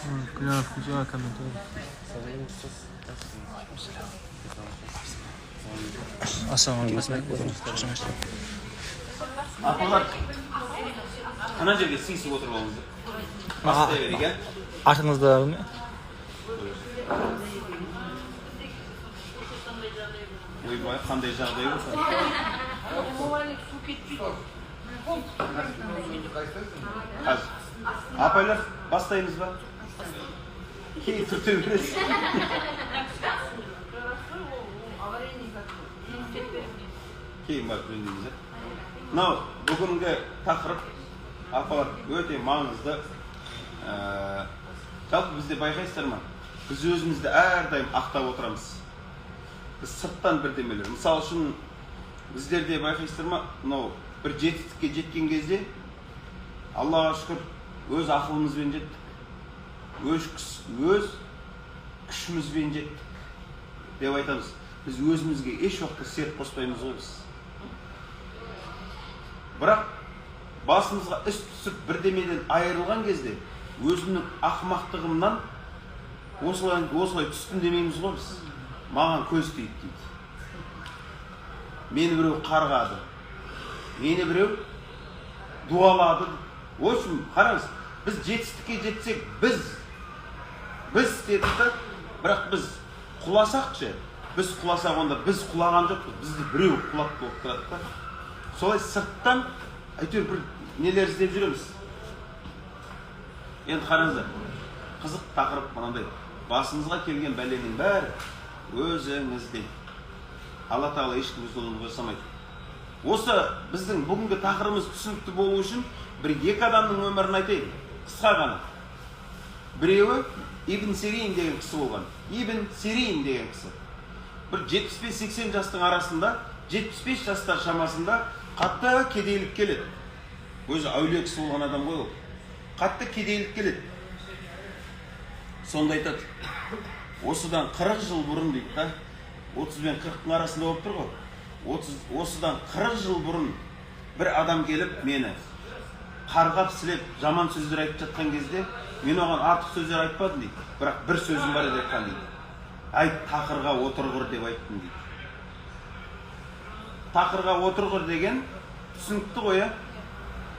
Включила комментарий. Ассалаумағалейкум. Апалар, ана жерге сыйысып отырып алыңыздар. Бастай берейік, иә? Артыңызда ма? Ойбай, қандай жағдай болса. Қазір. Апайлар, бастаймыз ба? Кейін түрте бересіз. Кейін барып жөндейміз, иә? Мынау бүгінгі тақырып, апалар, өте маңызды. Жалпы бізде байқайсыздар ма? Біз өзімізді әрдайым ақтап отырамыз. Біз сырттан бірдемелер. Мысалы үшін біздерде байқайсыздар ма? Мынау бір жетістікке жеткен кезде Аллаға шүкір өз ақылымызбен жеттік. Өз күшімізбен жеттік деп айтамыз. Біз өзімізге еш уақытта серт қоспаймыз ғой біз. Бірақ басымызға іс түсіп бірдемеден айырылған кезде өзімнің ақымақтығымнан осылай түстім демейміз ғой біз. Маған көз тиді дейді. Мені біреу қарғады. Мені біреу дуалады. В общем, қараңыз, біз жетістікке жетсек, біз істедік та, бірақ біз құласақшы, біз құласақ онда біз құлаған жоқпыз, бізді біреу құлап болып тұрады да. Солай сырттан әйтеуір бір нелер іздеп жүреміз. Енді қараңыздар, қызық тақырып мынандай. Басыңызға келген бәленің бәрі өзіңізден. Алла тағала ешкімге зұлым жасамайды. Осы біздің бүгінгі тақырыбымыз түсінікті болу үшін бір екі адамның өмірін айтайын, қысқа ғана. Біреуі Ибн Сирин деген кісі болған. Ибн Сирин деген кісі. Бір 75-80 жастың арасында, 75 жастар шамасында қатты кедейлік келеді. Өзі әулие кісі болған адам ғой ол. Қатты кедейлік келеді. Сонда айтады, осыдан 40 жыл бұрын дейді да, 30 бен 40-тың арасында болып тұр ғой. Осыдан 40 жыл бұрын бір адам келіп мені қарғап сілеп жаман сөздер айтып жатқан кезде мен оған артық сөздер айтпадым дейді. Бірақ бір сөзім бар еді айтқан дейді. Айт, тақырға отырғыр деп айттым дейді. Тақырға отырғыр деген түсінікті ғой, иә?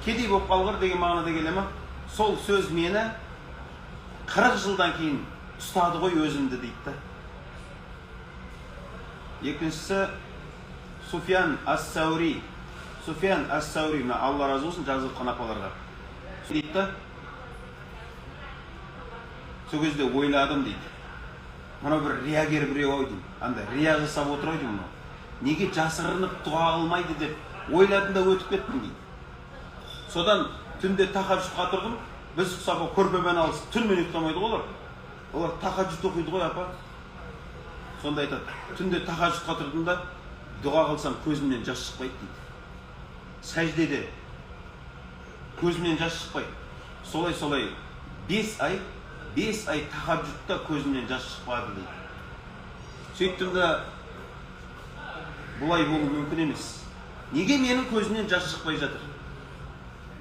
Кедей болып қалғыр деген мағынада келе ма? Сол сөз мені 40 жылдан кейін ұстады ғой өзімді дейді да. Екіншісі Суфиян ас-Саури. Суфиян ас-Саури, мына Алла разы болсын жазып отқан апаларға. Дейді да. Сол кезде ойладым дейді. Мынау бір риягер біреу ау деймін. Андай рия жасап отыр ау деймін мынау. Неге жасырынып дұға қылмайды деп ойладым да өтіп кеттім дейді. Содан түнде тахажжудқа тұрдым. Біз ұқсап көрпемен алысып түнімен ұйықтамайды ғой олар. Олар тахажжуд оқиды ғой апа. Сонда айтады, түнде тахажжудқа тұрдым да дұға қылсам көзімнен жас шықпайды дейді. Сәждеде көзімнен жас шықпайды. Солай-солай 5 ай тахажжудта көзімнен жас шықпады дейді. Сөйттім да бұлай болу мүмкін емес. Неге менің көзімнен жас шықпай жатыр?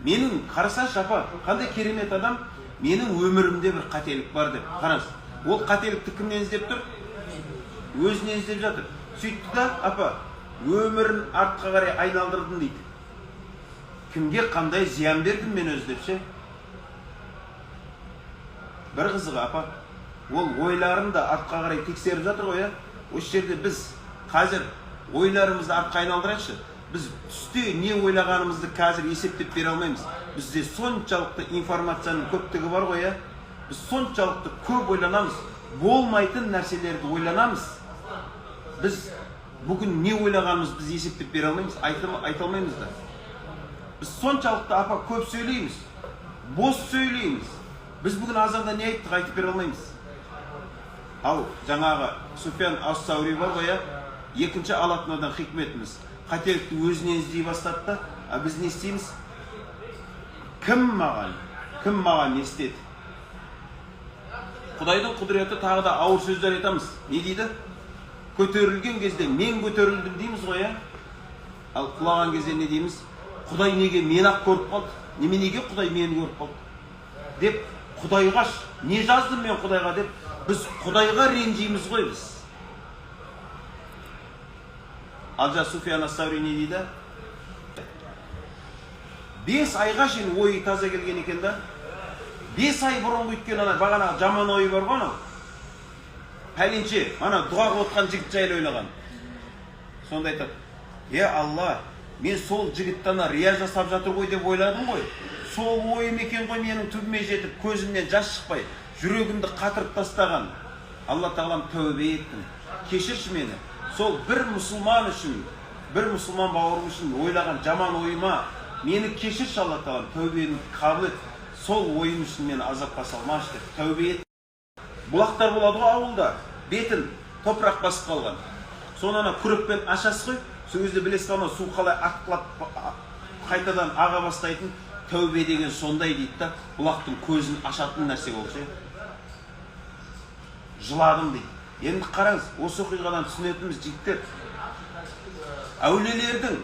Менің, қарасаңшы апа, қандай керемет адам, менің өмірімде бір қателік бар деп. Қараңыз, ол қателікті кімнен іздеп тұр? Өзінен іздеп жатыр. Сөйтті да, апа, өмірін артқа қарай айналдырдым дейді. Кімге қандай зиян бердім мен өзі деп ше? Бір қызығы, апа, ол ойларын да артқа қарай тексеріп жатыр ғой, иә? Осы жерде біз қазір ойларымызды артқа айналдырайықшы. Біз түсте не ойлағанымызды қазір есептеп бере алмаймыз. Бізде соншалықты информацияның көптігі бар ғой, иә? Біз соншалықты көп ойланамыз, болмайтын нәрселерді ойланамыз. Біз бүгін не ойлағанымызды біз есептеп бере алмаймыз, айта алмаймыз да. Біз соншалықты апа көп сөйлейміз, бос сөйлейміз. Біз бүгін азанда не айттық, айтып бере алмаймыз. Ал жаңағы Суфиян ас-Саури бар ғой, иә? Екінші алатын одан хикметіміз. Қателікті өзінен іздей бастады да, а біз не істейміз? Кім маған не істеді? Құдайдың құдіреті тағы да ауыр сөздер айтамыз. Не дейді? Көтерілген кезде мен көтерілдім дейміз ғой, иә? Ал құлаған кезде не дейміз? Құдай неге мені ақ көріп қалды? Неменеге Құдай мені көріп қалды? Деп Құдайға не жаздым мен Құдайға деп, біз Құдайға ренжиміз ғой біз. Ал жа Суфиян ас-Саури не дейді? 5 айға шейін ойы таза келген екен да. 5 ай бұрынғы өткен ана бағана жаман ойы бар ғой анау. Пәленше, ана дұға қылып отқан жігіт жайлы ойлаған. Сонда айтады: "Е Алла, мен сол жігітті ана рия жасап жатыр ғой деп ойладым ғой. Сол ойым екен ғой менің түбіме жетіп, көзімнен жас шықпай, жүрегімді қатырып тастаған. Алла тағалам, тәубе еттім. Кешірші мені. Сол бір мұсылман үшін, бір мұсылман бауырым үшін ойлаған жаман ойыма мені кешірші, Алла тағалам, тәубемді қабыл ет. Сол ойым үшін мені азапқа салмашы" деп тәубе ет. Бұлақтар болады ғой ауылда, бетін топырақ басып қалған. Соны ана күрекпен ашасыз ғой, сол кезде білесіз анау су қалай атқылап қайтадан аға бастайтын. Тәубе деген сондай дейді да, бұлақтың көзін ашатын нәрсе ол ше. Жыладым дейді. Енді қараңыз, осы оқиғадан түсінетініміз, жігіттер, әулиелердің,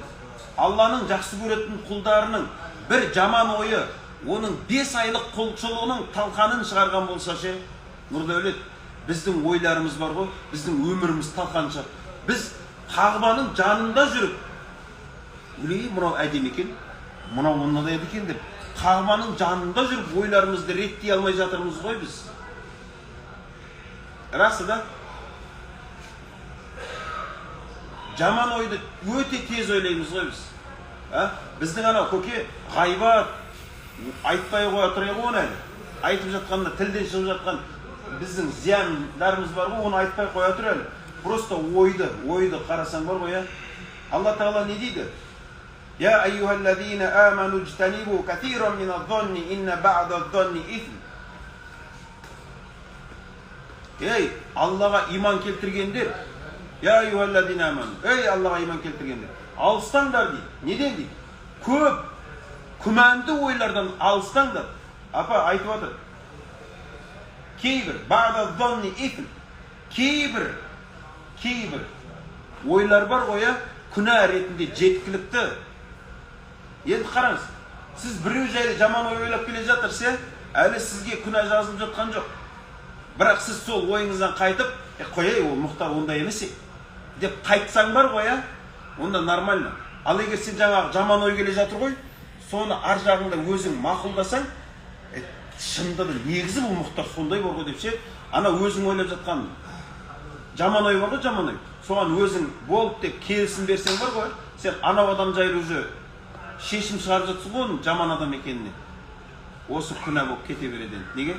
Алланың жақсы көретін құлдарының бір жаман ойы оның 5 айлық құлшылығының талқанын шығарған болса ше, Нұрдәулет, біздің ойларымыз бар ғой, біздің өміріміз талқан шығар. Біз Қағбаның жанында жүріп, өлей, мынау әдемі екен, мынау мынадай екен деп, Қағбаның жанында жүріп ойларымызды реттей алмай жатырмыз ғой біз. Расы да? Жаман ойды өте тез ойлаймыз ғой біз. А? Біздің анау көке ғайбат айтпай қоя тұрайық оны әлі. Айтып жатқанда тілден шығып жатқан біздің зияндарымыз бар ғой, оны айтпай қоя тұр әлі. Просто ойды қарасаң бар ғой, Алла тағала не дейді? Я айюхаллазина аману ижтанибу катиран миназ-занни инна ба'даз-занни исм. Ей, Аллаға иман келтіргендер, я айюхаллазина аману, ей, Аллаға иман келтіргендер, алыстаңдар дейді. Неден дейді? Көп күмәнді ойлардан алыстаңдар. Апа айтып жатыр. Кейбір ба'даз-занни исм, кейбір ойлар бар ғой, күнә ретінде жеткілікті. Енді қараңыз, сіз біреу жайлы жаман ой ойлап келе жатырсыз, әлі сізге күнә жазылып жатқан жоқ. Бірақ сіз сол ойыңыздан қайтып, қояй, ол Мұхтар ондай емес деп қайтсаң бар ғой, онда нормально. Ал егер сен жаңағы жаман ой келе жатыр ғой, соны ар жағыңда өзің мақұлдасаң, шынында да негізі бұл Мұхтар сондай бар ғой деп ше, ана өзің ойлап жатқан жаман ой бар ғой, жаман ой, соған өзің болып деп келісім берсең бар ғой, сен анау адам жайлы уже шешім шығарып жатсың ғой оның жаман адам екеніне. Осы күнә болып кете береді енді. Неге?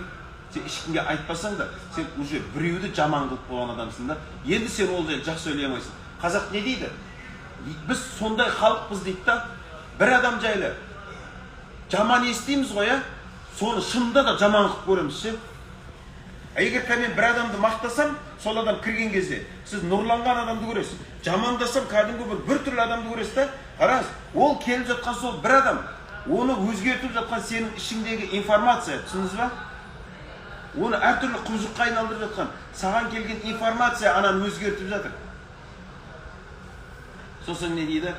Сен ешкімге айтпасаң да, сен уже біреуді жаман қылып қойған адамсың да. Енді сен ол жайлы жақсы ойлай алмайсың. Қазақ не дейді? Біз сондай халықпыз дейді да, бір адам жайлы жаман естиміз ғой, соны шынында да жаман қылып көреміз ше. Егер мен бір адамды мақтасам, сол адам кірген кезде сіз нұрланған адамды көресіз. Жамандасам, кәдімгі бір түрлі адамды көресіз да. Қараңыз, ол келіп жатқан сол бір адам, оны өзгертіп жатқан сенің ішіңдегі информация, түсіндіңіз ба? Оны әртүрлі құбыжыққа айналдырып жатқан, саған келген информация ананы өзгертіп жатыр. Сосын не дейді?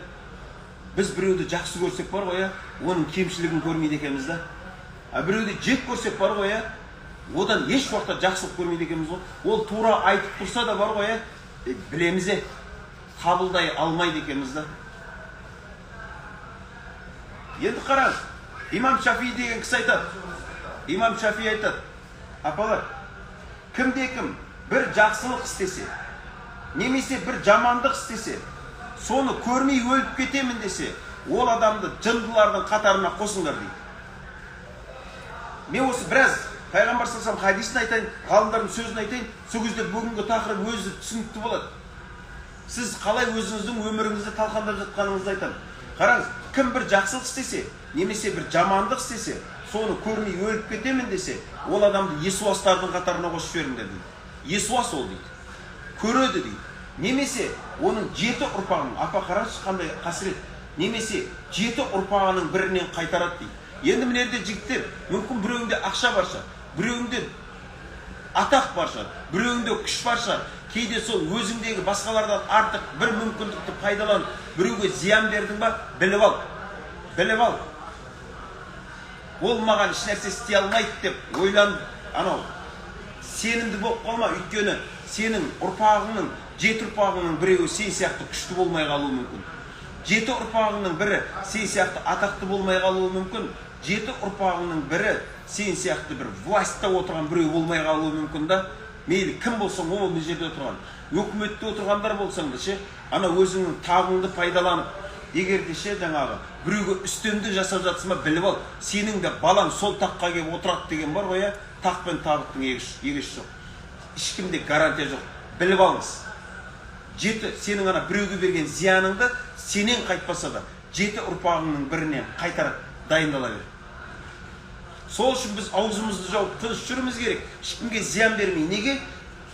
Біз біреуді жақсы көрсек бар ғой, оның кемшілігін көрмейді екенбіз да. А біреуді жек көрсек бар ғой, одан еш уақытта жақсылық көрмейді екенбіз ғой. Ол тура айтып тұрса да бар ғой, білеміз, қабылдай алмайды екенбіз да. Енді қараңыз, Имам Шафи деген кісі айтады. Имам Шафи айтады: апалар, кімде кім бір жақсылық істесе, немесе бір жамандық істесе, соны көрмей өліп кетемін десе, ол адамды жындылардың қатарына қосыңдар дейді. Мен осы біраз пайғамбар саллаллаху алейхи хадисін айтайын, ғалымдардың сөзін айтайын, сол кезде бүгінгі тақырып өзі түсінікті болады. Сіз қалай өзіңіздің өміріңізді талқандап жатқаныңызды айтамын. Қараңыз, кім бір жақсылық істесе, немесе бір жамандық істесе, соны көрмей өліп кетемін десе, ол адамды есуастардың қатарына қосып жіберіңдер дейді. Есуас ол дейді. Көреді дейді. Немесе оның 7 ұрпағының, апа қараңызшы қандай қасірет, немесе 7 ұрпағының бірінен қайтарады дейді. Енді мына жерде жігіттер, мүмкін біреуінде ақша бар шығар, біреуінде атақ бар шығар, біреуінде күш бар шығар. Кейде сол өзіңдегі басқалардан артық бір мүмкіндікті пайдаланып, біреуге зиян бердің ба, біліп ал. Біліп ал. Ол маған ешнәрсе істей алмайды деп ойлан, анау сенімді болып қалма. Өйткені сенің ұрпағыңның, 7 ұрпағыңның біреуі сен сияқты күшті болмай қалуы мүмкін. 7 ұрпағыңның бірі сен сияқты атақты болмай қалуы мүмкін. 7 ұрпағыңның бірі сен сияқты бір властьта отырған біреу болмай қалуы мүмкін да. Мейлі кім болсаң, ол мына жерде отырған, өкіметте отырғандар болсаң да ше, ана өзіңнің тағыңды пайдаланып, егер де ше жаңағы біреуге үстемдік жасап жатсың ба, біліп ал, сенің де балаң сол таққа келіп отырады деген бар ғой, иә? Тақ пен табыттың егесі жоқ. Ешкімде гарантия жоқ. Біліп алыңыз. 7 сенің ана біреуге берген зияныңды сенен қайтпаса да 7 ұрпағыңның бірінен қайтарады, дайындала бер. Сол үшін біз аузымызды жауып тыныш жүруіміз керек, ешкімге зиян бермей. Неге?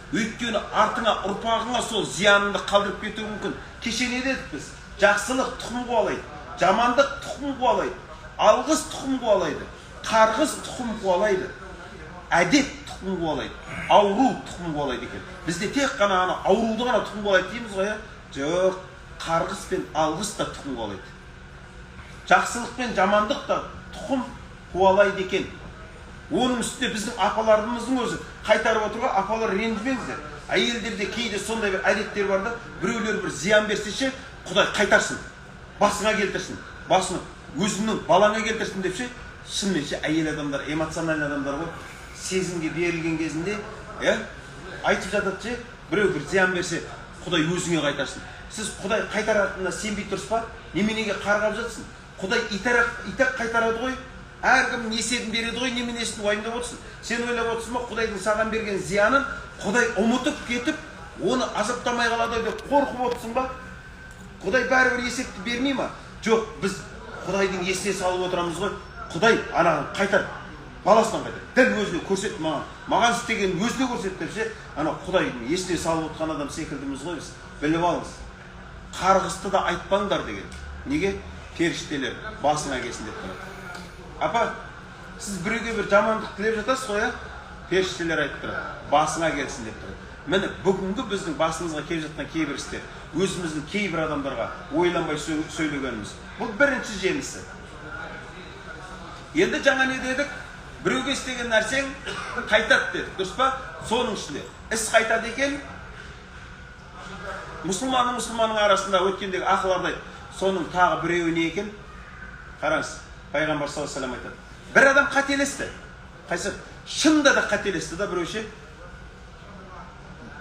Өйткені артыңа, ұрпағыңа сол зияныңды қалдырып кетуі мүмкін. Кеше не дедік біз? Жақсылық тұқым қуалайды, жамандық тұқым қуалайды, алғыс тұқым қуалайды, қарғыс тұқым қуалайды, әдет тұқым қуалайды, ауру тұқым қуалайды екен. Бізде тек қана ана ауруды ғана тұқым қуалайды дейміз ғой, иә? Жоқ, қарғыс пен алғыс та тұқым қуалайды. Жақсылық пен жамандық та тұқым қуалайды екен. Оның үстіне біздің апаларымыздың өзі қайтарып отыр ғой. Апалар, ренжімеңіздер. Әйелдерде кейде сондай бір әдеттер бар да, біреулер бір зиян берсе ше, Құдай қайтарсын, басыңа келтірсін, басını өзіңнің балаңа келтірсін деп ше. Шынымен ше, әйел адамдар эмоциональный адамдар ғой, сезімге берілген кезінде, иә, айтып жатады ше, біреу бір зиян берсе, Құдай өзіңе қайтарсын. Сіз Құдай қайтаратынына сенбей тұрсыз ба? Неменеге қарғап жатсың? Құдай итак қайтарады ғой. Әркім есебін береді ғой, неменесін уайымдап отырсың? Сен ойлап отырсың ба, Құдайдың саған берген зиянын Құдай ұмытып кетіп, оны азаптамай қалады деп қорқып отырсың ба? Құдай бәрібір есепті бермей ма? Жоқ, біз Құдайдың есіне салып отырамыз ғой. Құдай анаған қайтар, баласынан қайтар. Дәл өзіне көрсет маған. Маған істегенін өзіне көрсет деп ше, ана Құдайдың есіне салып отқан адам секілдіміз ғой біз. Біліп алыңыз. Қарғысты да айтпаңдар деген. Неге? Періштелер басыңа келсін деп тұрады. Апа, сіз біреуге бір жамандық тілеп жатасыз ғой, иә? Періштелер айтып тұрады, басыңа келсін деп тұрады. Міне, бүгінгі біздің басымызға келіп жатқан кейбір істер, өзіміздің кейбір адамдарға ойланбай сөйлегеніміз. Бұл бірінші жемісі. Енді жаңа не дедік? Біреуге істеген нәрсең қайтады дедік, дұрыс па? Соның ішінде іс қайтады екен. Мұсылманның мұсылманның арасында өткендегі ақыларды айт. Соның тағы біреуі не екен? Қараңыз, Пайғамбар саллаллаху алейхи вассалам айтады. Бір адам қателесті. Қайсы? Шынында да қателесті да біреу ше.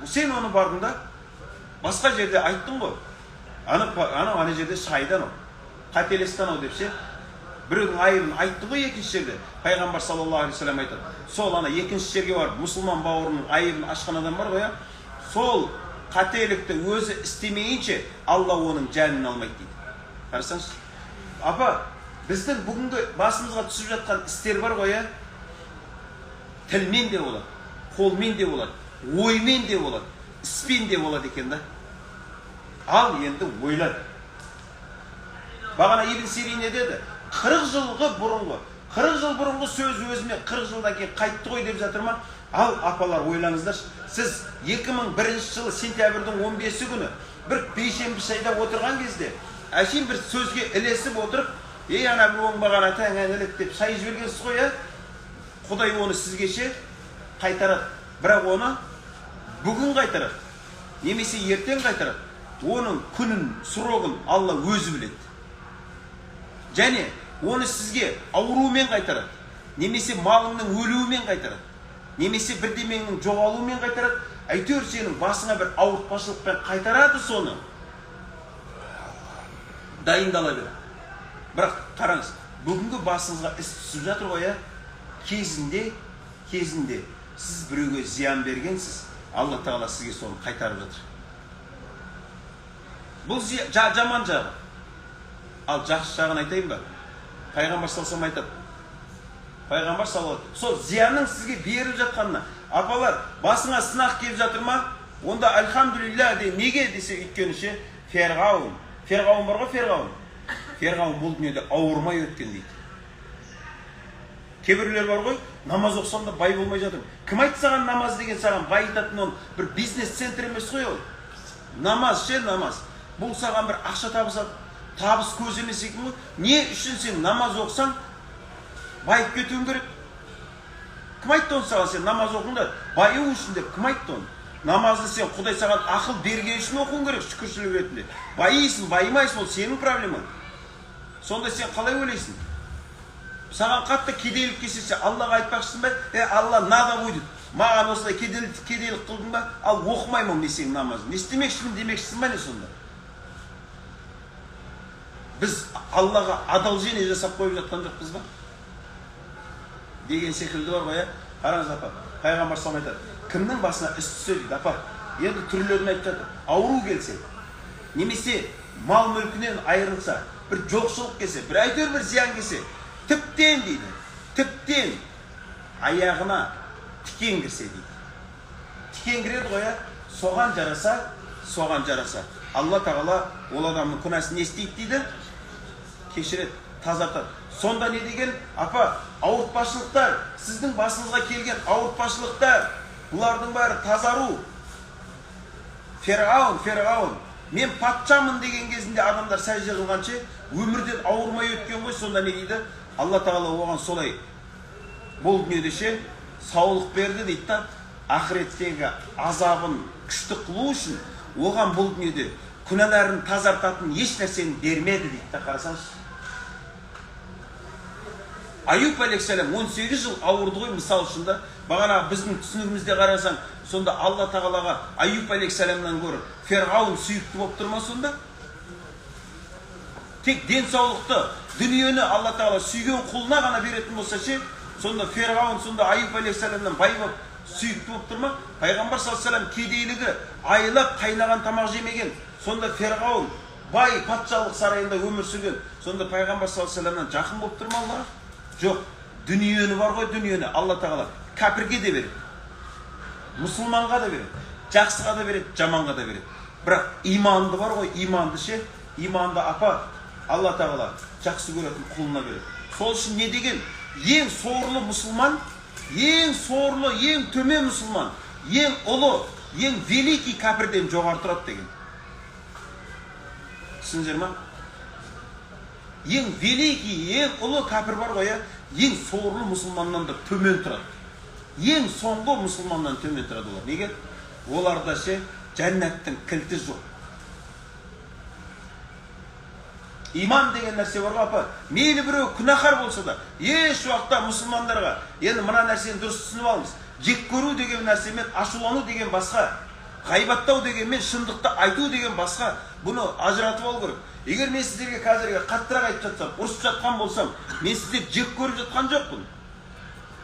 Сен оны бардың да басқа жерде айттың ғой. Ана жерде шайды анау. Қателесті анау деп ше. Біреудің айыбын айтты ғой екінші жерде. Пайғамбар саллаллаху алейхи вассалам айтады. Сол ана екінші жерге барып мұсылман бауырының айыбын ашқан адам бар ғой, сол қателікті өзі істемейінше Алла оның жанын алмайды дейді. Қарасаңшы. Апа, біздің бүгінгі басымызға түсіп жатқан істер бар ғой, иә? Тілмен де болады, қолмен де болады, оймен де болады, іспен де болады екен да. Ал енді ойлан. Бағана Ибн Сирин не деді? 40 жылғы бұрынғы, 40 жыл бұрынғы сөз өзіме 40 жылдан кейін қайтты ғой деп жатыр ма? Ал апалар, ойлаңыздаршы, сіз 2001 жылы сентябрьдің 15-і күні бір бейшенбі шайда отырған кезде әшейін бір сөзге ілесіп отырып, ей ана бір оңбаған атаң әнелік деп шай жібергенсіз ғой, иә? Құдай оны сізге ше қайтарады, бірақ оны бүгін қайтарады, немесе ертең қайтарады. Оның күнін, срогын Алла өзі біледі. Және оны сізге аурумен қайтарады, немесе малыңның өлуімен қайтарады, немесе бірдемеңнің жоғалуымен қайтарады. Әйтеуір сенің басыңа бір ауыртпашылықпен қайтарады соны. Дайындала бер. Бірақ қараңыз, бүгінгі басыңызға іс түсіп жатыр ғой, иә? Кезінде сіз біреуге зиян бергенсіз, Алла Тағала сізге соны қайтарып жатыр. Бұл жаман жағы. Ал жақсы жағын айтайын ба? Пайғамбар саллаллаху алейхи айтады. Пайғамбар саллаллаху сол зиянның сізге беріліп жатқанына, апалар, басыңа сынақ келіп жатыр ма? Онда альхамдулилля де. Неге десе, өйткені ше, Ферғауын, Ферғауын бар ғой, Ферғауын. Ферғауын бұл дүниеде ауырмай өткен дейді. Кейбіреулер бар ғой, намаз оқысам да бай болмай жатырмын. Кім айтты саған намаз деген саған байытатын? Ол бір бизнес центр емес қой ол. Намаз ше, намаз. Бұл саған бір ақша табыс көзі емес екен ғой. Не үшін сен намаз оқысаң, Байып кетуің керек? Кім айтты оны саған? Сен намаз оқыңдар, баю үшін деп кім айтты оны? Намазды сен Құдай саған ақыл берген үшін оқуың керек, шүкіршілік ретінде. Байисың, байымайсың, ол сенің проблемаң. Сонда сен қалай ойлайсың? Саған қатты кедейлік келсе, сен Аллаға айтпақшысың ба? Алла надо будет. Маған осылай кедейлік қылдың ба? Ал оқымаймын мен сенің намазын. Не істемекшімін демекшісің ба не сонда? Біз Аллаға одолжение жасап қойып жатқан жоқпыз ба? Деген секілді бар ғой, Қараңыз апа, пайғамбар салам айтады, кімнің басына іс түссе дейді, апа, енді түрлерін айтып жатыр. Ауру келсе, немесе мал мүлкінен айырылса, бір жоқшылық келсе, бір әйтеуір бір зиян келсе, тіптен дейді, тіптен аяғына тікен кірсе дейді. Тікен кіреді ғой, соған жараса, соған жараса. Алла тағала ол адамның күнәсін не істейді дейді? Кешіреді, тазартады. Сонда не деген? Апа, ауыртпашылықтар, сіздің басыңызға келген ауыртпашылықтар, бұлардың бәрі тазару. Ферғауын, мен патшамын деген кезінде адамдар сәжде қылғанша өмірден ауырмай өткен ғой. Сонда не дейді? Алла тағала оған солай бұл дүниеде ше саулық берді дейді да, ақыреттегі азабын күшті қылу үшін оған бұл дүниеде күнәларын тазартатын еш нәрсені бермеді дейді да. Қарасаңшы, Аюб алейхиссалам 18 жыл ауырды ғой, мысал үшін да. Бағана біздің түсінігімізде қарасаң, сонда Алла тағалаға Аюб алейхиссаламнан гөрі Ферғауын сүйікті болып тұр ма сонда? Тек денсаулықты, дүниені Алла тағала сүйген құлына ғана беретін болса ше, сонда Ферғауын сонда Аюб алейхиссаламнан бай болып сүйікті болып тұр ма? Пайғамбар саллаллаху алейхи вассалам кедейлігі айлап қайнаған тамақ жемеген, сонда Ферғауын бай патшалық сарайында өмір сүрген, сонда пайғамбар саллаллаху алейхи вассаламнан жақын болып тұр ма Аллаға? Жоқ. Дүниені бар ғой, дүниені Алла тағала кәпірге де береді, мұсылманға да береді, жақсыға да береді, жаманға да береді. Бірақ иманды бар ғой, иманды ше, иманды апа Алла тағала жақсы көретін құлына береді. Сол үшін не деген? Ең сорлы мұсылман, ең сорлы, ең төмен мұсылман, ең ұлы, ең великий кәпірден жоғары тұрады деген. Түсіндіңіздер ма? Ең великий, ең ұлы кәпір бар ғой, ең сорлы мұсылманнан да төмен тұрады. Ең соңғы мұсылманнан төмен тұрады олар. Неге? Оларда ше жәннаттың кілті жоқ. Иман деген нәрсе бар ғой, апа. Мейлі біреу күнәһар болса да, еш уақытта мұсылмандарға, енді мына нәрсені дұрыс түсініп алыңыз. Жек көру деген нәрсемен ашулану деген басқа, ғайбаттау дегенмен шындықты айту деген басқа. Бұны ажыратып алу керек. Егер мен сіздерге қазіргі қаттырақ айтып жатсам, ұрысып жатқан болсам, мен сіздерді жек көріп жатқан жоқпын.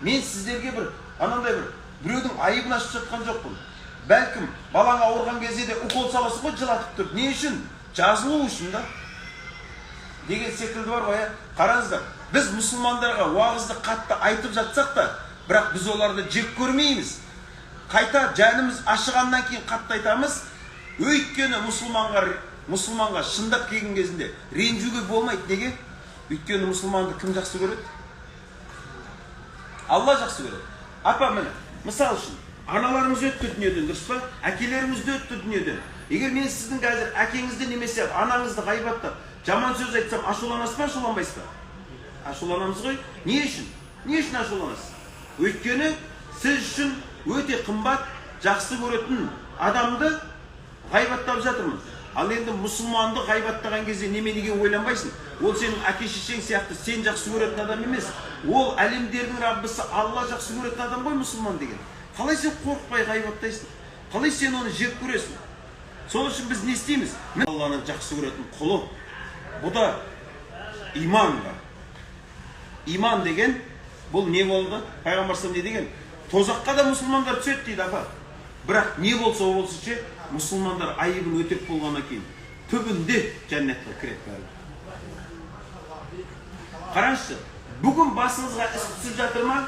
Мен сіздерге бір анандай бір біреудің айыбын ашып жатқан жоқпын. Бәлкім балаң ауырған кезде де укол саласың ғой, жылатып тұрып. Не үшін? Жазылу үшін да. Деген секілді бар ғой, Қараңыздар, біз мұсылмандарға уағызды қатты айтып жатсақ та, бірақ біз оларды жек көрмейміз. Қайта жанымыз ашығаннан кейін қатты айтамыз. Өйткені мұсылманға шындап келген кезінде ренжуге болмайды. Неге? Өйткені мұсылманды кім жақсы көреді? Алла жақсы көреді. Апа, міне, мысал үшін, аналарымыз өтті дүниеден, дұрыс па? Әкелеріміз де өтті дүниеден. Егер мен сіздің қазір әкеңізді немесе анаңызды ғайбаттап, жаман сөз айтсам, ашуланасыз ба, ашуланбайсыз ба? Ашуланамыз ғой. Не үшін? Не үшін ашуланасыз? Өйткені сіз үшін өте қымбат, жақсы көретін адамды ғайбаттап жатырмын. Ал енді мұсылманды ғайбаттаған кезде неменеге ойланбайсың? Ол сенің әке шешең сияқты сен жақсы көретін адам емес. Ол әлемдердің Раббысы Алла жақсы көретін адам ғой мұсылман деген. Қалай сен қорықпай ғайбаттайсың? Қалай сен оны жек көресің? Сол үшін біз не істейміз? Алланың жақсы көретін құлы. Бұ да иман бар. Иман деген бұл не болды? Пайғамбар саллаллаху не деген? Тозаққа да мұсылмандар түседі дейді, апа. Бірақ не болса о болса ше, мұсылмандар айыбын өтеп болғаннан кейін түбінде жәннатқа кіреді бәрі. Қараңызшы, бүгін басыңызға іс түсіп жатыр ма?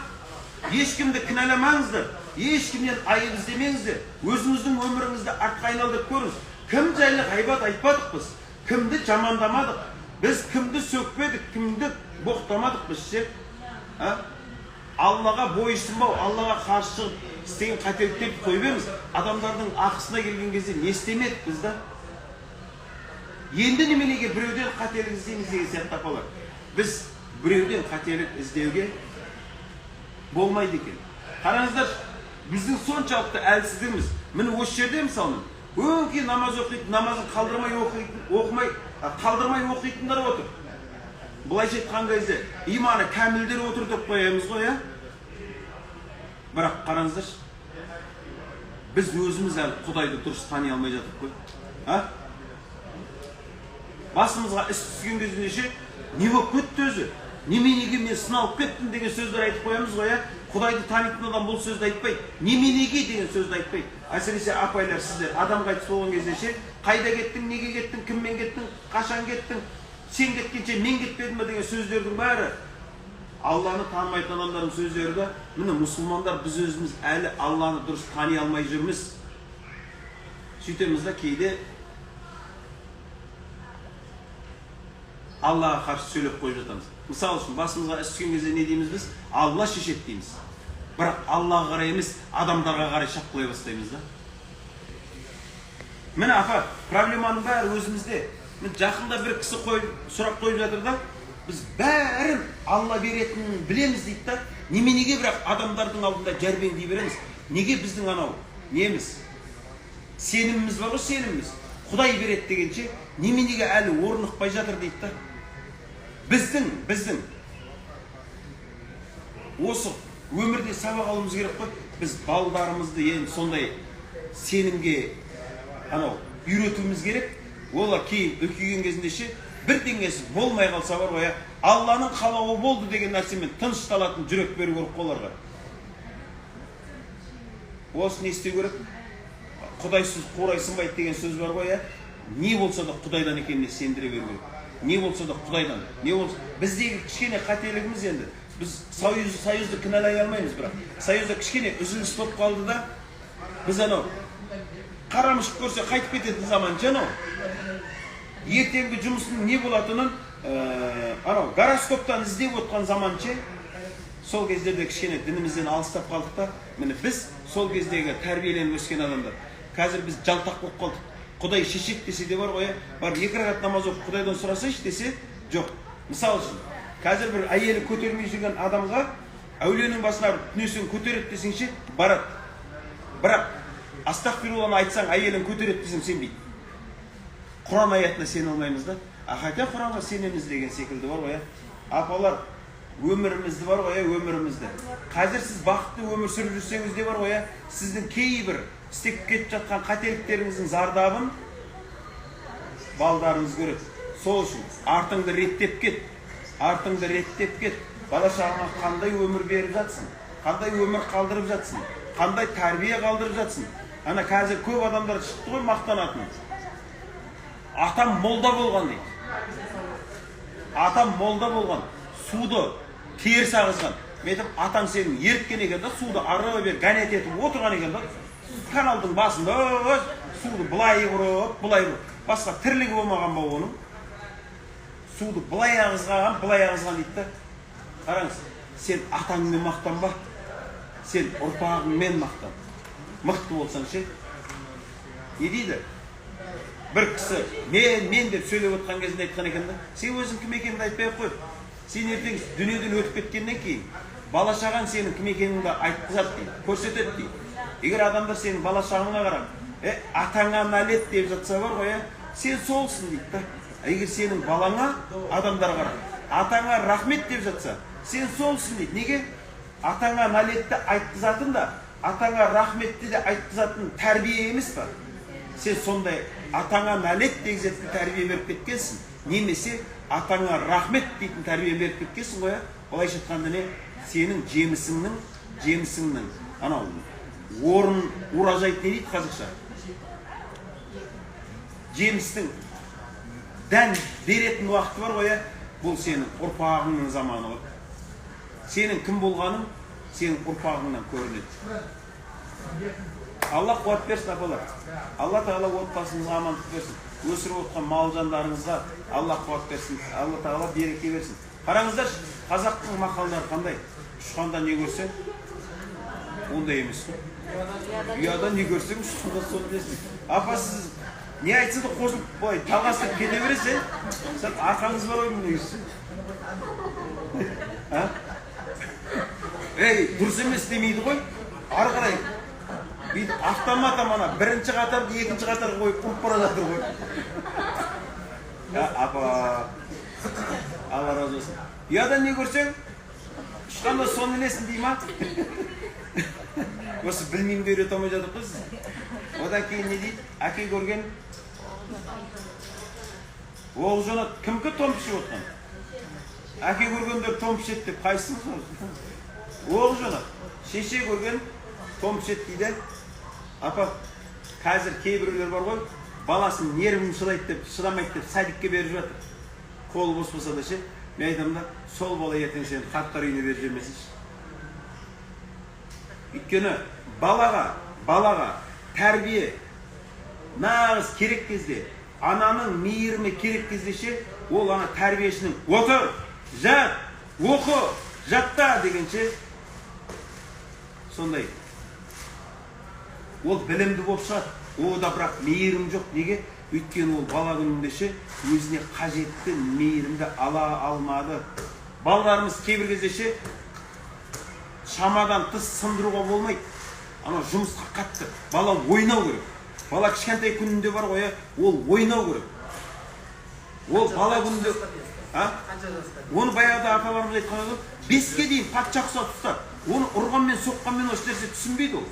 Ешкімді кінәламаңыздар, ешкімнен айып іздемеңіздер. Өзіңіздің өміріңізді артқа айналдырып көріңіз. Кім жайлы ғайбат айтпадық біз? Кімді жамандамадық? Біз кімді сөкпедік, кімді боқтамадық біз ше? Аллаға бойсынбау, Аллаға қарсы шығып істеген қателіктерді қойып беріңіз. Адамдардың ақысына келген кезде не істемедік біз да? Енді неменеге біреуден қателік іздейміз деген сияқты апалар. Біз Біреуден қателік іздеуге болмайды екен. Қараңыздар, біздің соншалықты әлсіздігіміз. Міне осы жерде мысалы, өңкей намаз оқитын, намазын қалдырмай оқитын, оқымай, қалдырмай оқитындар отыр. Былайша айтқан кезде иманы кәмілдер отыр деп қоямыз ғой, иә? Бірақ қараңыздаршы, біз өзіміз әлі Құдайды дұрыс тани алмай жатырмыз қой. А? Басымызға іс түскен кезінде ше, не болып кетті өзі? Неменеге мен сыналып кеттім деген сөздер айтып қоямыз ғой, иә? Құдайды танитын адам бұл сөзді айтпайды. Неменеге деген сөзді айтпайды. Әсіресе апайлар, сіздер адам қайтыс болған кезде ше, қайда кеттің, неге кеттің, кіммен кеттің, қашан кеттің, сен кеткенше мен кетпедім бе деген сөздердің бәрі Алланы танымайтын адамдардың сөздері да. Міне, мұсылмандар біз өзіміз әлі Алланы дұрыс тани алмай жүрміз. Сөйтеміз да кейде Аллаға қарсы сөйлеп қойып жатамыз. Мысалы үшін, басымызға іс түскен кезде не дейміз біз? Алла шешеді дейміз. Бірақ Аллаға қарай емес, адамдарға қарай шапқылай бастаймыз да. Міне апа, проблеманың бәрі өзімізде. Міне жақында бір кісі сұрақ қойып жатыр да, біз бәрін Алла беретінін білеміз дейді да, неменеге бірақ адамдардың алдында жәрбеңдей береміз? Неге біздің анау неміз? Сеніміміз бар ғой, сеніміміз. Құдай береді дегенше, неменеге әлі орнықпай жатыр дейді да. Біздің осы өмірде сабақ алуымыз керек қой. Біз балдарымызды енді сондай сенімге анау үйретуіміз керек. Олар кейін үлкейген кезінде ше, бірдеңесі болмай қалса бар ғой, Алланың қалауы болды деген нәрсемен тынышталатын жүрек беру керек қой оларға. Осы не істеу керек? Құдайсыз қурай сынбайды деген сөз бар ғой, не болса да Құдайдан екеніне сендіре беру керек. Не болса да Құдайдан. Не болса, біздегі кішкене қателігіміз енді. Біз союзды кінәлай алмаймыз, бірақ союзда кішкене үзіліс болып қалды да, біз анау қара мышық көрсе қайтып кететін заман анау. Ертеңгі жұмысының не болатынын анау гороскоптан іздеп отқан заман ше. Сол кездерде кішкене дінімізден алыстап қалдық та. Міне біз сол кездегі тәрбиеленіп өскен адамдар. Қазір біз жалтақ болып қалдық. Құдай шешеді десе де бар ғой, барып екі ракат намаз оқып Құдайдан сұрасайшы десе, жоқ. Мысалы үшін, қазір бір әйелі көтермей жүрген адамға әулиенің басына барып түнесін көтереді десең ше, барады. Бірақ астағфирулланы айтсаң, әйелін көтереді десең сенбейді. Құран аятына сене алмаймыз да. А хотя Құранға сенеміз деген секілді бар ғой, апалар, өмірімізді бар ғой, өмірімізді. Қазір сіз бақытты өмір сүріп жүрсеңіз де бар ғой, сіздің кейбір істеп кетіп жатқан қателіктеріңіздің зардабын балдарыңыз көреді. Сол үшін артыңды реттеп кет. Артыңды реттеп кет. Бала шағаңа қандай өмір беріп жатсың, қандай өмір қалдырып жатсың, қандай тәрбие қалдырып жатсың. Ана қазір көп адамдар шықты ғой мақтанатын. Атам молда болған дейді. Атам молда болған, суды теріс ағызған. Мен айтамын, атаң сенің еріткен екен да, суды ары бері гонять етіп отырған екен да, каналдың басында суды былай ұрып, былай ұрып. Басқа тірлігі болмаған ба оның? Суды былай ағызған, былай ағызған дейді да. Қараңыз, сен атаңмен мақтанба, сен ұрпағыңмен мақтан. Мықты болсаң ше. Не дейді? Бір кісі мен деп сөйлеп отқан кезінде айтқан екен да, сен өзің кім екеніңді айтпай ақ қой. Сен ертең дүниеден өтіп кеткеннен кейін бала шағаң сенің кім екеніңді айтқызады дейді, көрсетеді дейді. Егер адамдар сенің бала шағаңа қарап, атаңа нәлет деп жатса бар ғой, сен солсың дейді да. Егер сенің балаңа адамдар қарап, атаңа рахмет деп жатса, сен солсың дейді. Неге? Атаңа нәлетті айтқызатын да, атаңа рахметті де айтқызатын тәрбие емес па? Сен сондай атаңа нәлет дегізетін тәрбие беріп кеткенсің, немесе атаңа рахмет дейтін тәрбие беріп кеткенсің ғой. Былайша айтқанда не? Сенің жемісіңнің анау орын урожайды не дейді қазақша? Жемістің дән беретін уақыты бар ғой, бұл сенің ұрпағыңның заманы ғой. Сенің кім болғаның сенің ұрпағыңнан көрінеді. Алла қуат берсін, апалар. Алла тағала отбасыңызға амандық берсін. Өсіріп отқан мал жандарыңызға Алла қуат берсін. Алла тағала береке берсін. Қараңыздаршы, қазақтың мақалдары қандай? Ұшқанда не көрсең, ондай емес қой. Ұяда не көрсең, ұшқанда соны білесің. Апа, сіз не айтса да қосылып былай жалғастырып кете бересіз, сен арқаңыз бар ғой негізі. А? Ей, дұрыс емес демейді ғой. Ары қарай бүйтіп автоматом ана бірінші қатарды екінші қатарға қойып ұрып бара жатыр ғой. Апа, Алла разы болсын. Ұядан не көрсең, ұшқанда соны ілесің дей ма? Осы білмеймін де үйрете алмай жатыр ғой сіз. Одан кейін не дейді? Әке көрген оқ жонады. Кімкі тон пішіп отқан? Әке көргендер тон пішеді деп қайсыңыз? Оқ жонады. Шеше көрген тон пішеді дейді. Апа, қазір кейбіреулер бар ғой, баласын нервін шыдайды деп, шыдамайды деп садикке беріп жатыр. Қолы бос болса да ше, мен айтамын да, сол бала ертең сені қарттар үйіне беріп жібермесінші. Өйткені балаға тәрбие нағыз керек кезде, ананың мейірімі керек кезде ше, ол ана тәрбиешінің отыр, жат, оқы, жатта дегенше сондай. Ол білімді болып шығады. О да бірақ мейірім жоқ. Неге? Өйткені ол бала күнінде ше өзіне қажетті мейірімді ала алмады. Балаларымыз кейбір кезде ше шамадан тыс сындыруға болмайды. Ана жұмысқа қатты. Бала ойнау керек. Бала кішкентай күнінде бар ғой, ол ойнау керек. Ол бала күнінде, а? Оны баяғыда аталарымыз айтқан еді, 5-ке дейін патша құсап ұстар. Оны ұрғанмен, соққанмен еш нәрсе түсінбейді ол.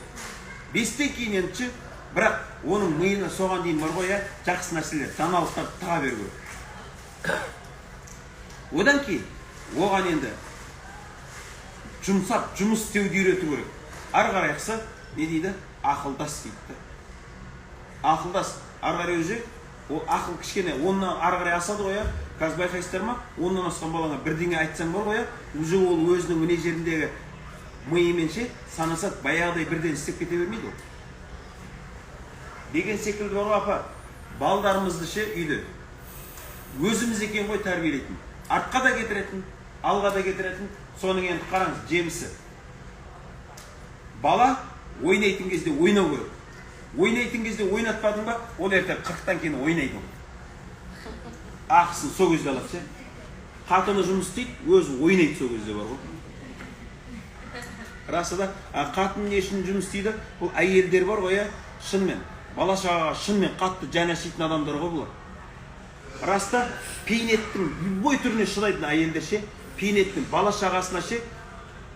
5-тен кейін енді, бірақ оның миына соған дейін бар ғой, жақсы нәрселер, даналықтарды таға беру керек. Одан кейін оған енді жұмсап жұмыс істеуді үйрету керек. Ары қарайғысы не дейді? Ақылдас дейді. Ақылдас. Ары қарай уже ол ақыл кішкене оннан ары қарай асады ғой, Қазір байқайсыздар ма? Оннан асқан балаңа бірдеңе айтсаң бар ғой, уже ол өзінің міне жеріндегі миымен ше санасады, баяғыдай бірден істеп кете бермейді ол. Деген секілді бар ғой, апа. Балдарымызды ше үйде өзіміз екен ғой тәрбиелейтін. Артқа да кетіретін, алға да кетіретін. Соның енді қараңыз, жемісі. Бала ойнайтын кезде ойнау керек. Ойнайтын кезде ойнатпадың ба, ол ертең 40-тан кейін ойнайды ол. Ақысын сол кезде алады ше. Қатыны жұмыс істейді, өзі ойнайды сол кезде бар ғой. Расы да, қатын не үшін жұмыс істейді? Бұл әйелдер бар ғой, шынымен. Бала шағаға шынымен қатты жан ашитын адамдар ғой бұлар. Раста бейнеттің любой түріне шыдайтын әйелдер ше, бейнеттің бала шағасына ше,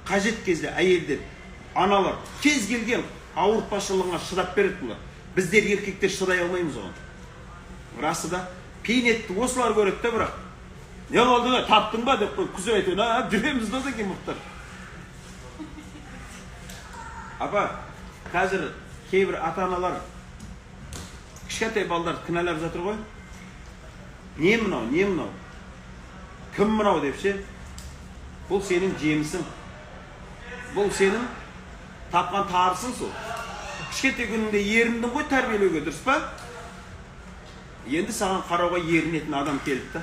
қажет кезде әйелдер, аналар кез келген ауыртпашылығына шыдап береді бұлар. Біздер еркектер шыдай алмаймыз оған. Расы да бейнетті осылар көреді де, бірақ не болды, таптың ба деп қойып күзеп айтып, жүреміз да одан кейін мұқтар. Апа, қазір кейбір ата-аналар кішкентай балдарды кінәлап жатыр ғой. Не мынау, не мынау? Кім мынау деп ше? Бұл сенің жемісің. Бұл сенің тапқан тарысың сол. Кішкентай күніңде еріндің ғой тәрбиелеуге, дұрыс па? Енді саған қарауға ерінетін адам келді да.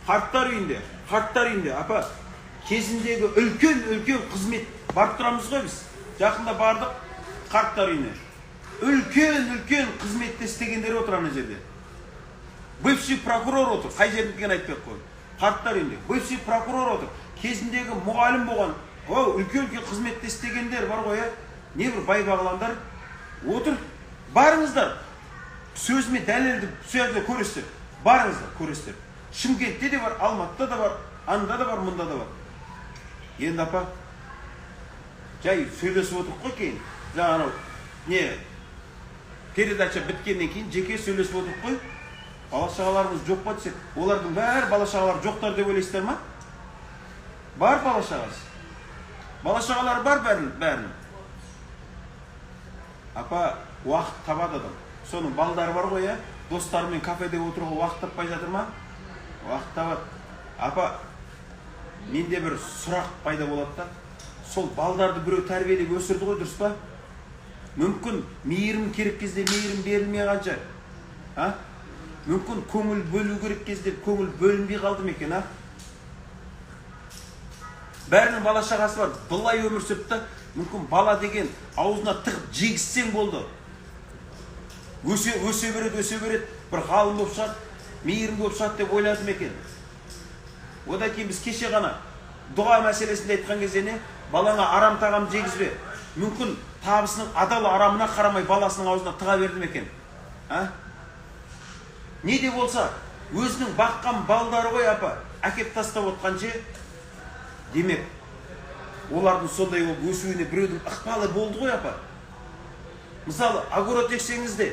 Қарттар үйінде, апа, кезіндегі үлкен-үлкен қызмет барып тұрамыз ғой біз. Жақында бардық қарттар үйіне. Үлкен-үлкен қызметте істегендер отыр ана жерде. Бывший прокурор отыр, қай жерде екенін айтпай ақ қой. Қарттар үйінде бывший прокурор отыр. Кезіндегі мұғалім болған, үлкен-үлкен қызметте істегендер бар ғой, не бір бай бағландар отыр. Барыңыздар, сөзіме дәлелді сөзді көресіздер. Барыңыздар, көресіздер. Шымкентте де бар, Алматыда да бар, анда да бар, мұнда да бар. Енді апа, жай сөйлесіп отырық қой кейін. Жаңа анау не передача біткеннен кейін жеке сөйлесіп отырық қой. Бала шағаларымыз жоқ па десек, олардың бәрі бала шағалары жоқтар деп ойлайсыздар ма? Бар бала шағасы. Бала шағалары бар бәрінің. Апа, уақыт табады адам. Соның балдары бар ғой, достарымен кафеде отыруға уақыт таппай жатыр ма? Уақыт табады. Апа, менде бір сұрақ пайда болады да. Сол балдарды біреу тәрбиелеп өсірді ғой, дұрыс па? Мүмкін мейірім керек кезде мейірім берілмей қанша. А? Мүмкін көңіл бөлу керек кезде көңіл бөлінбей қалды ма екен, а? Бәрінің бала шағасы бар, былай өмір сүріпті. Мүмкін бала деген аузына тығып жегізсең болды. Өсе береді, өсе береді, бір ғалым болып шығады, мейірім болып шығады деп ойлады ма екен? Одан кейін біз кеше ғана дұға мәселесінде айтқан кезде не? Балаңа арам тағам жегізбе. Мүмкін табысының адал арамына қарамай баласының аузына тыға берді ме екен? А? Не де болса, өзінің баққан балдары ғой апа, әкеп тастап отқан ше. Демек, олардың сондай болып өсуіне біреудің ықпалы болды ғой апа. Мысалы, огород ексеңіз де,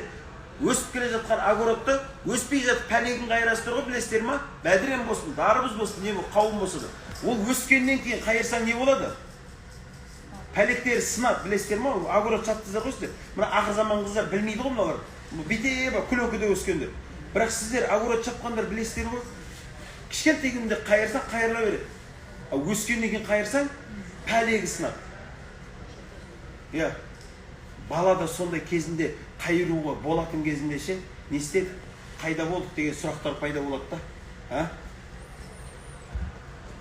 өсіп келе жатқан огородты өспей жатып пәлегін қайырасыздар ғой, білесіздер ма? Бәдірен болсын, дарбыз болсын, не қауын болса да. Ол өскеннен кейін қайырсаң не болады? Пәлектері сынады, білесіздер ма? Огород шаптыңыздар ғой сіздер. Мына ақыр заман қыздар білмейді ғой мыналар. Бүйте күлөкіде өскендер. Бірақ сіздер огород шапқандар білесіздер ғой. Кішкентай күнінде қайырсаң қайырыла береді. Ал өскеннен кейін қайырсаң пәлегі сынады. Иә. Бала да сондай кезінде қайыруға болатын кезінде ше, не істедік, қайда болдық деген сұрақтар пайда болады да. А?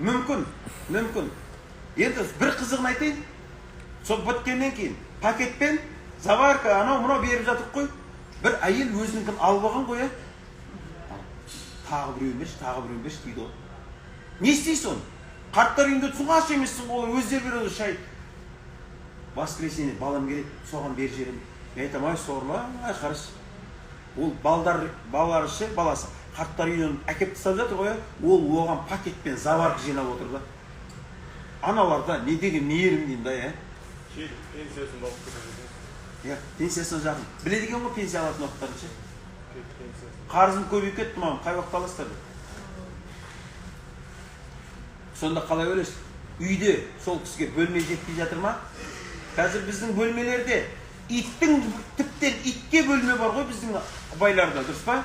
Мүмкін, мүмкін. Енді бір қызығын айтайын. Сол біткеннен кейін пакетпен заварка анау мынау беріп жатып қой. Бір әйел өзінікін алып алған ғой, ә? Тағы біреуін берші, тағы біреуін берші дейді ғой. Не істейсің оны? Қарттар үйінде тұрсың, аш емессің ғой, олар өздері береді шай. Воскресенье балам келеді, соған беріп жіберемін. Мен айтамын, ай сорлы, ай қарашы. Ол балдар, балалары ше, баласы қарттар үйінен әкеп тастап жатыр ғой, ол оған пакетпен заварка жинап отыр да. Аналарда не деген мейірім деймін да, иә. Пенсиясын алып кетеді. Иә, пенсиясына жақын. Біледі екен ғой пенсия алатын уақыттарын ше. Қарызым көбейіп кетті, мамам, қай уақытта аласыздар деп. Сонда қалай ойлайсыз? Үйде сол кісіге бөлме жетпей жатыр ма? Қазір біздің бөлмелерде иттің, тіптен итке бөлме бар ғой біздің байларда, дұрыс па?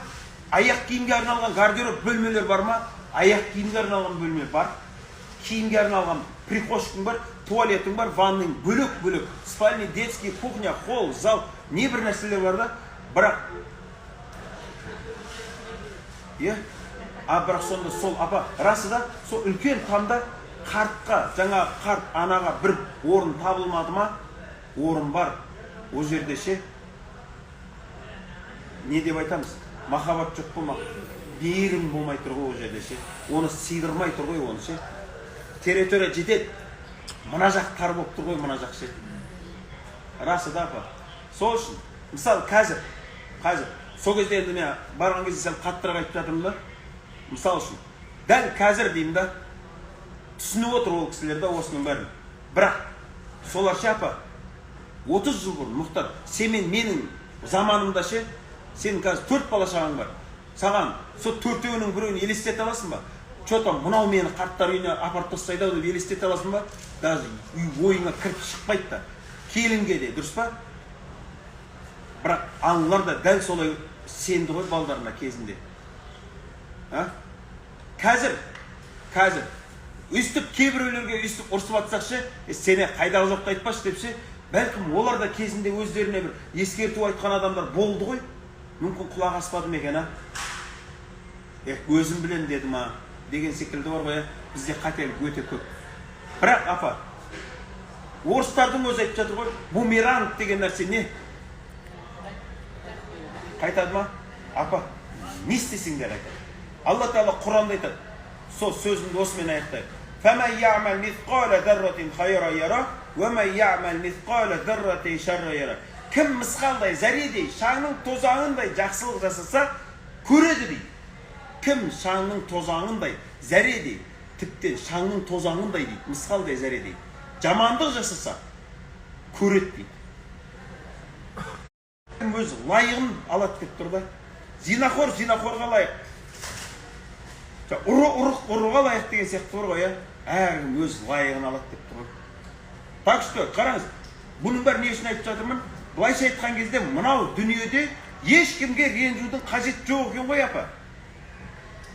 Аяқ киімге арналған гардероб бөлмелер бар ма? Аяқ киімге арналған бөлме бар. Киімге арналған прихожкаң бар, туалетің бар, ванның бөлек-бөлек, спальный, детский, кухня, холл, зал, не бір нәрселер бар да. Бірақ иә, а бірақ сонда сол апа, расы да, сол үлкен тамда қартқа, жаңа қарт анаға бір орын табылмады ма? Орын бар. Ол жерде ше, не деп айтамыз? Махаббат жоқ қой, мейірім болмай тұр ғой ол жерде ше. Оны сыйдырмай тұр ғой оны ше. Территория жетеді. Мына жақ тар болып тұр ғой, мына жақ ше. Расы да апа. Сол үшін, мысалы қазір, сол кезде енді мен барған кезде сәл қаттырақ айтып жатырмын да. Мысал үшін, дәл қазір деймін да, түсініп отыр ол кісілер да осының бәрін. Бірақ солар ше апа, 30 жыл бұрын, Мұхтар, сен менің заманымда ше, сенің қазір 4 бала шағаң бар. Саған сол төртеуінің біреуін елестете аласың ба? Че там, мынау мені қарттар үйіне апарып тастайды ау деп елестете аласың ба? Даже ойыңа кіріп шықпайды да. Келінге де, дұрыс па? Бірақ аналар да дәл солай сенді ғой балдарына кезінде. А? Қазір, өйстіп кейбіреулерге өйстіп ұрсып атсақ ше, сене қайдағы жоқты айтпашы деп ше, бәлкім олар да кезінде өздеріне бір ескерту айтқан адамдар болды ғой. Мүмкін құлақ аспады ма екен, а? Өзім білем деді ма деген секілді бар ғой, бізде қателік өте көп. Бірақ апа, орыстардың өзі айтып жатыр ғой, бумеранг деген нәрсе не? Қайтады ма? Апа, не істесең де қайтады. Алла Тағала Құранда айтады. Сол сөзімді осымен аяқтайық. فَمَنْ يَعْمَلْ مِثْقَالَ ذَرَّةٍ خَيْرًا يَرَهُ وَمَنْ يَعْمَلْ مِثْقَالَ ذَرَّةٍ شَرًّا يَرَهُ. Кім мысқалдай, зәредей, шаңның тозаңындай жақсылық жасаса, көреді дейді. Кім шаңның тозаңындай, зәредей, тіптен шаңның тозаңындай дейді, мысқалдай зәредей, жамандық жасаса, көреді дейді. Өз лайығын алады деп тұр да. Зинахор зинахорға лайық. Ұры ұрыға лайық деген сияқты бар ғой, әркім өз лайығын алады деп тұр ғой. Так что, қараңыз, бұның бәрін не үшін айтып жатырмын? Былайша айтқан кезде мынау дүниеде ешкімге ренжудің қажеті жоқ екен ғой апа.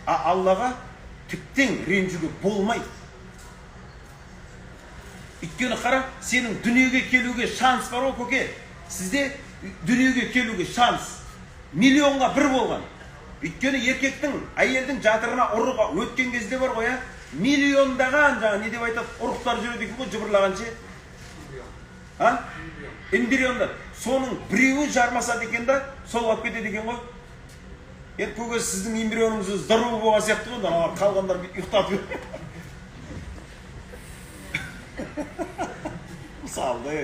А Аллаға тіптен ренжуге болмайды. Өйткені қара, сенің дүниеге келуге шанс бар ғой көке. Сізде дүниеге келуге шанс миллионға бір болған. Өйткені еркектің, әйелдің жатырына ұрығы өткен кезде бар ғой, миллиондаған жаңа не деп айтады, ұрықтар жүреді екен ғой, жыбырлаған ше. А? Эмбриондар. Соның біреуі жармасады екен да, сол алып кетеді екен ғой. Енді көке, сіздің эмбрионыңыз өзі здоровый болған сияқты ғой, ана қалғандар ұйықтатып, мысалы да.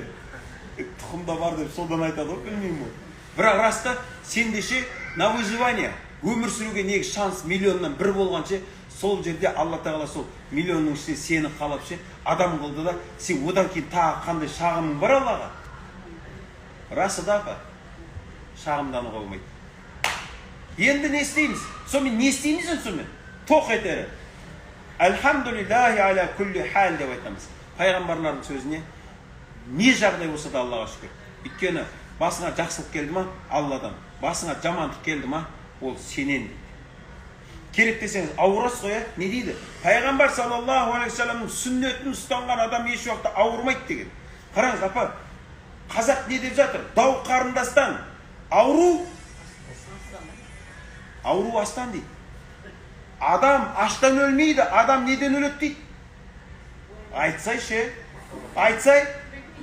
Енді тұқымда бар деп содан айтады ғой, білмеймін ғой. Бірақ рас та, сенде ше, на выживание, өмір сүруге негізі шанс миллионнан бір болған ше. Сол жерде Алла Тағала сол миллионның ішінде сені қалап ше, адам қылды да. Сен одан кейін тағы қандай шағымың бар Аллаға? Расы да, апа, шағымдануға болмайды. Енді не істейміз сонымен? Не істейміз енді сонымен? Тоқ етері «Альхамдулиллахи аля күлли хал» деп айтамыз пайғамбарлардың сөзіне. Не жағдай болса да, Аллаға шүкір. Өйткені басыңа жақсылық келді ма, Алладан, басыңа жамандық келді ма, ол сенен дейді. Керек десеңіз, ауырасыз ғой, иә? Не дейді пайғамбар саллаллаху алейхи уассаламның сүннетін ұстанған адам еш уақытта ауырмайды деген. Қараңыз, апа, қазақ не деп жатыр? Дау қарындастан, ауру ауру астан дейді. Адам аштан өлмейді, адам неден өледі дейді? Айтсай ше, айтсай.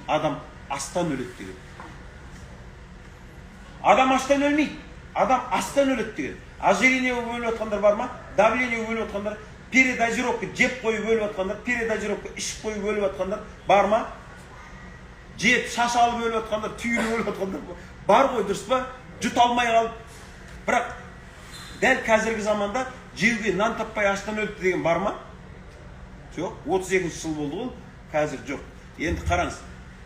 Адам астан өледі деген. Адам аштан өлмейді, адам астан өледі деген. Ожирение болып өліп жатқандар бар ма? Давление болып өліп жатқандар, передозировка жеп қойып өліп жатқандар, передозировка ішіп қойып өліп жатқандар бар ма? Жеп, шаш алып өліп жатқандар, түйіліп өліп жатқандар бар ғой, дұрыс па? Жұта алмай қалып. Бірақ дәл қазіргі заманда жеуге нан таппай аштан өліпті деген бар ма? Жоқ. 32-ші жыл болды ғой, қазір жоқ. Енді қараңыз,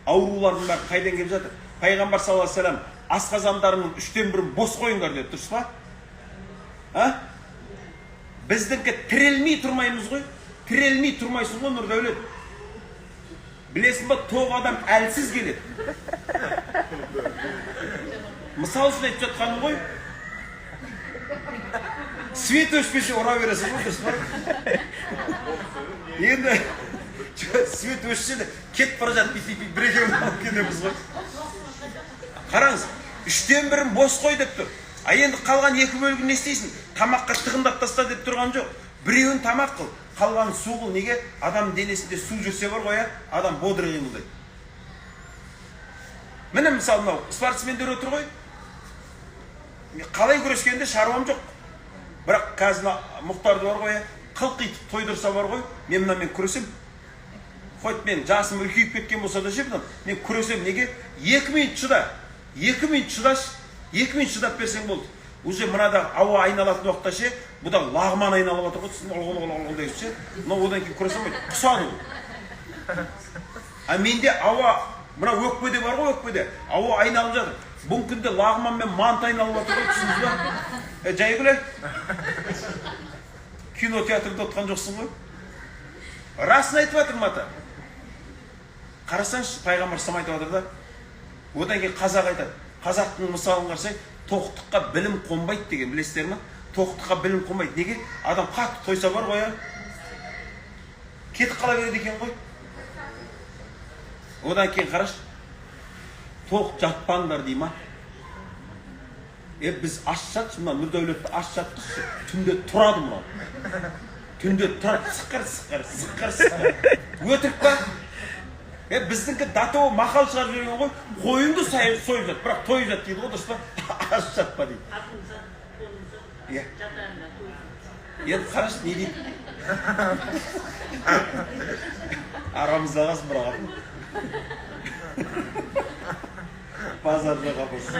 аурулардың бәрі қайдан келіп жатыр? Пайғамбар саллаллаху алейхи вассалам асқазандарының үштен бірін бос қойыңдар деді, дұрыс па? А біздікі тірелмей тұрмаймыз ғой, тірелмей тұрмайсың ғой. Нұрдәулет, білесің ба, тоқ адам әлсіз келеді. Мысал үшін айтып жатқаным ғой. Свет өшпесе, ұра бересің ғой, дұрыс па? Енді свет өшсе де, кетіп бара жатып, бүйтіп бүйтіп бір екеуін алып кетеміз ғой. Қараңыз, үштен бірін бос қой деп тұр. А енді қалған екі бөлігін не істейсің? Тамаққа тығындап таста деп тұрған жоқ. Біреуін тамақ қыл, қалғанын су қыл. Неге? Адам денесінде су жүрсе бар ғой, иә, адам бодрый қимылдайды. Міне, мысалы, мынау спортсмендер отыр ғой. Мен қалай күрескенде шаруам жоқ, бірақ қазір мына Мұхтарды бар ғой, иә, қылқитып тойдырса бар ғой, мен мынамен күресемін. Хоть мен жасым үлкейіп кеткен болса да ше, мынау мен күресемін. Неге? 2 минут шыда, 2 минут шыдашы, 2 минут шыдап берсең болды. Уже мынада ауа айналатын уақытта ше, бұда лағман айналып жатыр ғой, түсін деп ше. Мынау одан кейін күресе алмайды, құсады ол. А менде ауа мына өкпеде бар ғой, өкпеде ауа айналып жатыр. Бұл күнде лағман мен манты айналып жатыр ғой, түсіндіңіз ба? Е, Жайгүл, кинотеатрда отқан жоқсың ғой, расын айтып жатырмын, ата. Қарасаңшы, пайғамбар салам айтып жатыр да. Одан кейін қазақ айтады. Қазақтың мысалын қарасай, тоқтыққа білім қонбайды деген, білесіздер ма? Тоқтыққа білім қонбайды. Неге? Адам қатты тойса бар ғой, иә, кетіп қала береді екен ғой. Одан кейін қарашы, тоқ жатпаңдар дей ма? Е, біз аш жатшы, мына Нұрдәулетті аш жатқызшы, түнде тұрады мынау, түнде тұрады, сықыр сықыр сықыр сықыр. Өтірік па? Е, біздікі до того мақал шығарып жіберген ғой: қойыңды сойып жат, бірақ тойып жат дейді ғой, дұрыс па? Аш жатпа дейді. Иә, енді қарашы, не дейді. Арамызда қалсын бірақ, базар жоқ, апасы,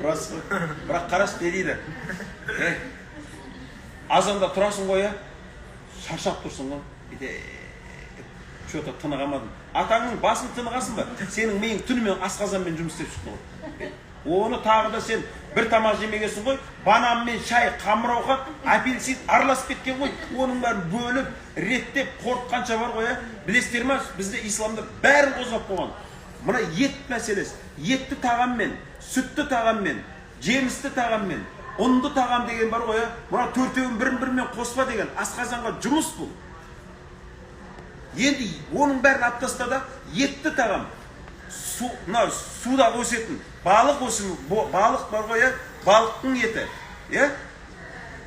рас қой. Бірақ қарашы, не дейді. Ей, азанда тұрасың ғой, иә, шаршап тұрсың ғой, бүйтіп че то тыныға алмадым. Атаңның басын тынығасың ба? Сенің миың түнімен асқазанмен жұмыс істеп шықты ғой. Оны тағы да сен бір тамақ жемегенсің ғой, банан мен шай, қамыр ауқат, апельсин араласып кеткен ғой. Оның бәрін бөліп, реттеп, қорытқанша бар ғой, иә. Білесіздер ма, бізде исламда бәрін қозғап қойған. Мына ет мәселесі, етті тағаммен, сүтті тағаммен, жемісті тағаммен, ұнды тағам деген бар ғой, иә. Мына төртеуін бірін бірімен қоспа деген. Асқазанға жұмыс бұл. Енді оның бәрін алып таста да, етті тағам, су, мына суда өсетін балық, өсім балық бар ғой, иә, балықтың еті, иә,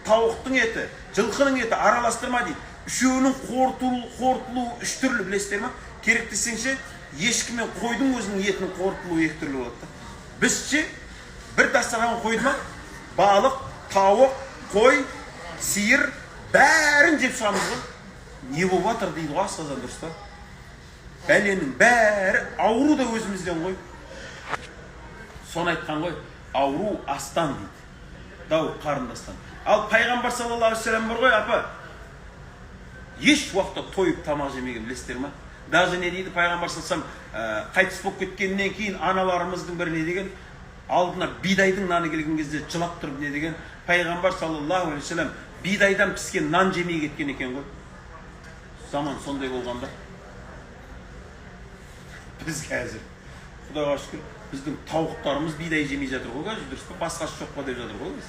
тауықтың еті, жылқының еті араластырма дейді. Үшеуінің қорытылуы үш түрлі, білесіздер ма? Керек десең ше, ешкі мен қойдың өзінің етінің қорытылуы екі түрлі болады да. Біз ше, бір дастархан қойды ма, балық, тауық, ешкі. Тауық, қой, сиыр, бәрін жеп шығамыз ғой. Не болып жатыр дейді ғой асқазан, дұрыс па? Бәленің бәрі, ауру да өзімізден ғой. Соны айтқан ғой, ауру астан дейді, дау қарындастан. Ал пайғамбар саллаллаху алейхи вассалам бар ғой, апа, еш уақытта тойып тамақ жемеген, білесіздер ма? Даже не дейді пайғамбар саллаллаху алейхи, қайтыс болып кеткеннен кейін аналарымыздың бірі не деген, алдына бидайдың наны келген кезде жылап тұрып не деген, пайғамбар саллаллаху алейхи вассалам бидайдан піскен нан жемей кеткен екен ғой. Заман сондай болғанда, біз қазір, құдайға шүкір, біздің тауықтарымыз бидай жемей жатыр ғой қазір, дұрыс па? Басқасы жоқ па деп жатыр ғой біз.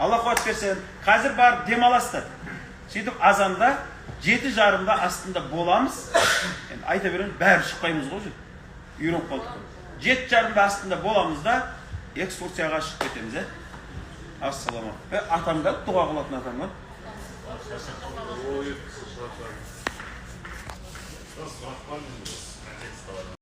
Алла қуат берсін. Қазір барып демаласыздар. Сөйтіп азанда 7:30-да астында боламыз. Енді айта береміз, бәрі шықпаймыз ғой уже, үйреніп қалдық қой. 7:30-да астында боламыз да, экскурсияға шығып кетеміз, иә. Ассалаумағалейкум. Атам да, дұға қылатын атам ба? Ой, сұрақ бар. Сұрақ бар менде.